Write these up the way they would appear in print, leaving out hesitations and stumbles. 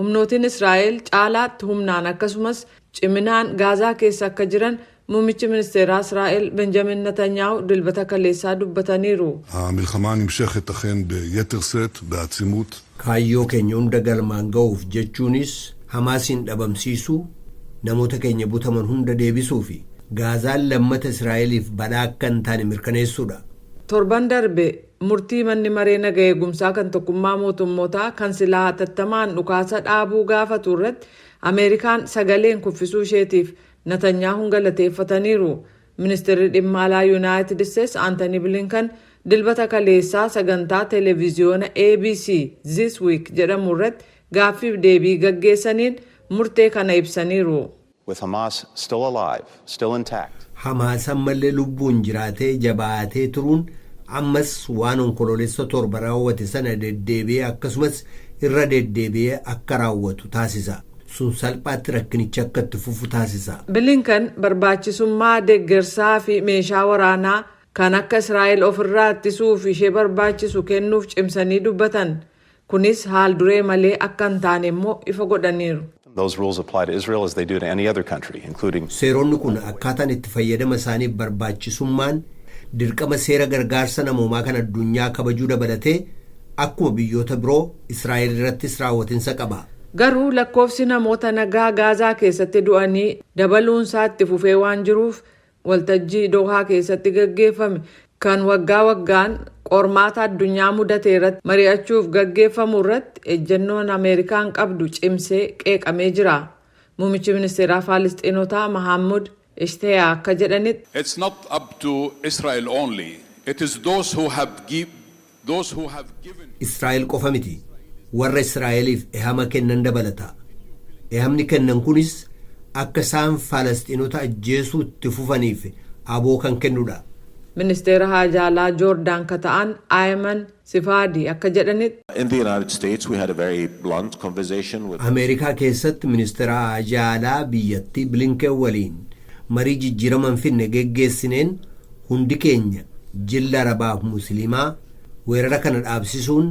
Humnootiin Israa'el caalaatti humnaan akkasumas ciminaan Gaazaa keessa akka jiran muummichi ministeeraa Israa'el Benjamin Netanyahu Dilbata kaleessaa dubbataniiru. המלחמה נמשכת אכן ביתר שאת, בעצימות. Kaayyoo keenya hunda galmaan ga'uuf, jechuunis Hamaasiin dhabamsiisuu, namoota keenya butaman hunda deebisuu fi Gaazaan lammata Israa'eliif balaa akka hin taane mirkaneessuudha. Torban darbe murtii manni maree naga eegumsaa kan Tokkummaa Mootummootaa kan silaa hatattamaan dhukaasa dhaabuu gaafatu irratti Ameerikaan sagaleen kuffisuu isheetiif Natanyaahuun galateeffataniiru. Ministeerri dhimma alaa Yuunaayitid Isteetsi Antony Bilinkan Dilbata kaleessaa sagantaa televiziyoona ABC This Week jedhamu irratti gaaffiif deebii gaggeessaniin murtee kana ibsaniiru. With Hamas still alive, still intact. Hamaas ammallee lubbuun jiraatee jabaatee turuun ammas waan Onkoloolessa 7 raawwate sana deddeebi'ee akkasumas irra deddeebi'ee akka raawwatu taasisa. Sun salphaatti rakkinicha akka itti fufu taasisa. Bilinkan barbaachisummaa deeggarsaa fi meeshaa waraanaa kan akka Israa'el ofirraa ittisuuf ishee barbaachisu kennuuf cimsanii dubbatan. Kunis haal duree malee akka hin taane immoo ifa godhaniiru. Those rules apply to Israel as they do to any other country, including Seeronni kun akkaataan itti fayyadama isaaniif barbaachisummaan dirqama seera gargaarsa namoomaa kan addunyaa kabajuu dabalatee akkuma biyyoota biroo Israa'el irrattis raawwatinsa qaba. Garuu lakkoofsi namoota nagaa Gaazaa keessatti du'anii dabaluunsaa itti fufee waan jiruuf, waltajjii Dohaa keessatti gaggeeffame kan waggaa waggaan qormaata addunyaa mudate irratti mari'achuuf gaggeeffamu irratti ejjennoon Ameerikaan qabdu cimsee qeeqamee jira. Muummichi ministeeraa Faalisxiinotaa Mahammud Ishteeyaa akka jedhanitti, It's not up to Israel only. It is those who have given Israa'el qofa miti. Warra Israa'eliif ehama kennan dabalata. Ehamni kennan kunis akka isaan Falasxiinota ajjeesuu itti fufaniif aboo kan kennudha. Ministeera Haajaalaa Joordaan ka ta'an Ayman Sifaadi akka jedhanitti, In the United States, we had a very blunt conversation with Ameerikaa keessatti ministeera haajaalaa biyyattii Bilinken waliin marii jijjiirama hin finne geggeessineen, hundi keenya jilla Arabaaf Musliimaa weerara kana dhaabsisuun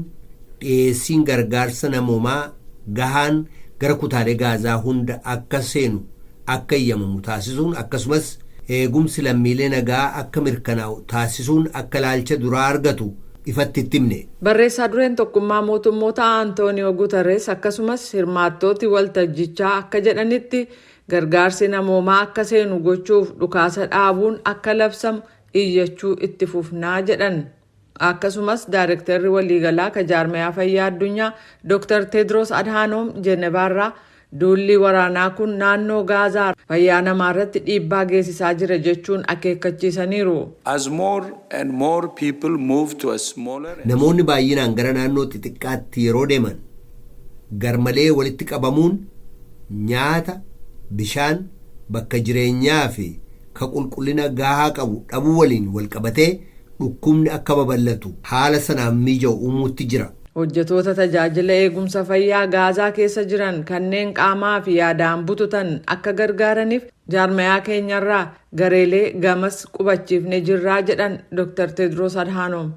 dhiyeessiin gargaarsa namoomaa gahaan gara kutaalee Gaazaa hunda akka seenu akka eeyyamamu taasisuun, akkasumas eegumsi lammiilee nagaa akka mirkanaa'u taasisuun akka ilaalcha duraa argatu ifatti itti himne. Barreessaa dureen Tokkummaa Mootummoota Antooniyoo Guterres akkasumas hirmaattooti waltajjichaa akka jedhanitti, gargaarsi namoomaa akka seenu gochuuf dhukaasa dhaabuun akka labsamu iyyachuu itti fufnaa jedhan. Akkasumas daayirektarri waliigalaa ka jaarmayaa fayyaa addunyaa Dr. Tedros Adhanom Jenevaarraa duulli waraanaa kun naannoo Gaazaa fayyaa namaa irratti dhiibbaa geessisaa jira jechuun akeekkachiisaniiru. As more and more people move to a smaller and Namoonni baay'inaan gara naannoo xixiqqaatti yeroo deeman, garmalee walitti qabamuun nyaata, bishaan, bakka jireenyaa fi ka qulqullina gahaa qabu dhabuu waliin walqabatee dhukkubni akka babal'atu haala sanaaf mija'u uumuutti jira. Hojjetoota tajaajila eegumsa fayyaa Gaazaa keessa jiran kanneen qaamaa fi yaadaan bututan akka gargaaraniif jaarmayaa keenyarraa gareelee gamas qubachiifnee jirraa jedhan Dr. Tedros Adhanom.